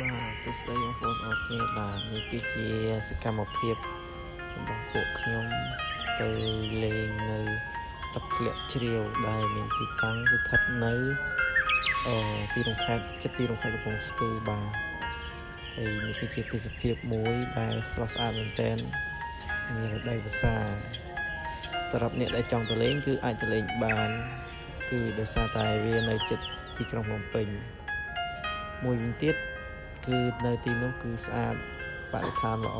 បាទសួស្តីបងប្អូនអរគ្នាបាទនេះគឺជាសកម្មភាពរបស់ពួកខ្ញុំទៅលេងនៅទឹកធ្លាក់ជ្រាវដែលមានទីតាំងស្ថិតនៅទីរួមខេត្តចិត្តទីរួមខេត្តកំពង់ស្ពឺបាទហើយនេះគឺជាទេសភាពមួយដែលស្រស់ស្អាតមែនទែននារដូវវស្សាសម្រាប់អ្នកដែលចង់ទៅលេងគឺអាចទៅលេងបានគឺដោយសារតែវានៅជិតទីក្រុងភ្នំពេញមួយវិញទៀតគឺនៅទីនោះគឺស្អាតបរិស្ថានល្អ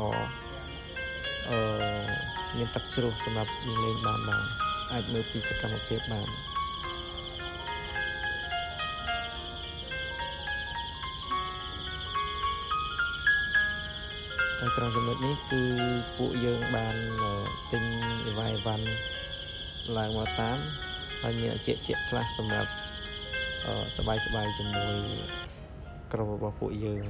មានទឹកជ្រោះសម្រាប់យើងលេងបានបាទអាចមើលពីសកម្មភាពបានហើយត្រង់ចំណុចនេះគឺពួកយើងបានទិញអីវ៉ាន់ឡើងមកតាមហើយមានអជាខ្លះសម្រាប់សប្បាយៗជាមួយក្រុមរបស់ពួកយើង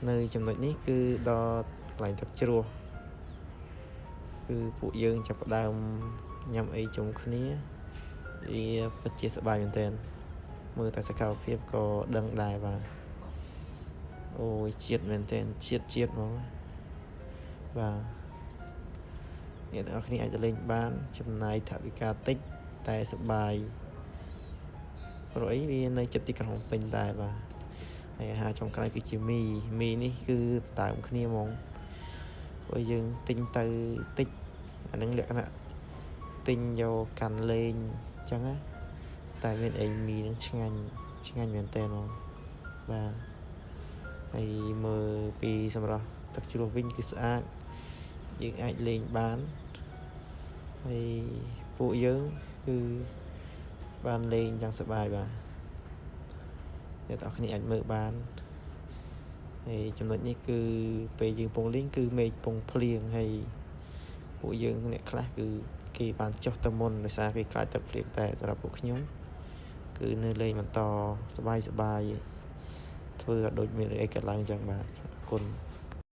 នៅចំណុចនេះគឺដល់កន្លែងទឹកជ្រោះគឺពួកយើងចាប់ផ្ដើមញ៉ាំអីជុំគ្នាវាពិតជាសប្បាយមែនទែនមើលតែសកម្មភាពក៏ដឹងដែរបាទអូយជាតិមែនទែនជាតិហ្មងបាទអ្នកទាំងអស់គ្នាអាចទៅលេងបានចំណាយថវិកាតិចតែសប្បាយព្រោះអីវានៅជិតទីក្រុងភ្នំពេញដែរបាទហើយអាហារចុងក្រោយគឺជាមីនេះគឺដើមគ្នាហ្មងព្រោះយើងទិញទៅតិចអានឹងលក្ខណៈទិញយកកាន់លេងអញ្ចឹងណាតែមានអីមីនឹងឆ្ងាញ់មែនតើហ្មងបាទហើយមើលពីសម្រស់ទឹកជ្រោះវិញគឺស្អាតយើងអាចលេងបានហើយពួកយើងគឺបានលេងយ៉ាងសប្បាយបាទអ្នកទាំងអស់គ្នាអាចមើលបានហើយចំណុចនេះគឺពេលយើងពងលេងគឺមេឃពងភ្លៀងហើយពួកយើងអ្នកខ្លះគឺគេបានចុះទៅមុនដោយសារគេខ្លាចទឹកភ្លៀងតែសម្រាប់ពួកខ្ញុំគឺនៅលេងបន្តសប្បាយធ្វើឲ្យដូចមានអីកើតឡើងចឹងបាទអរគុណ។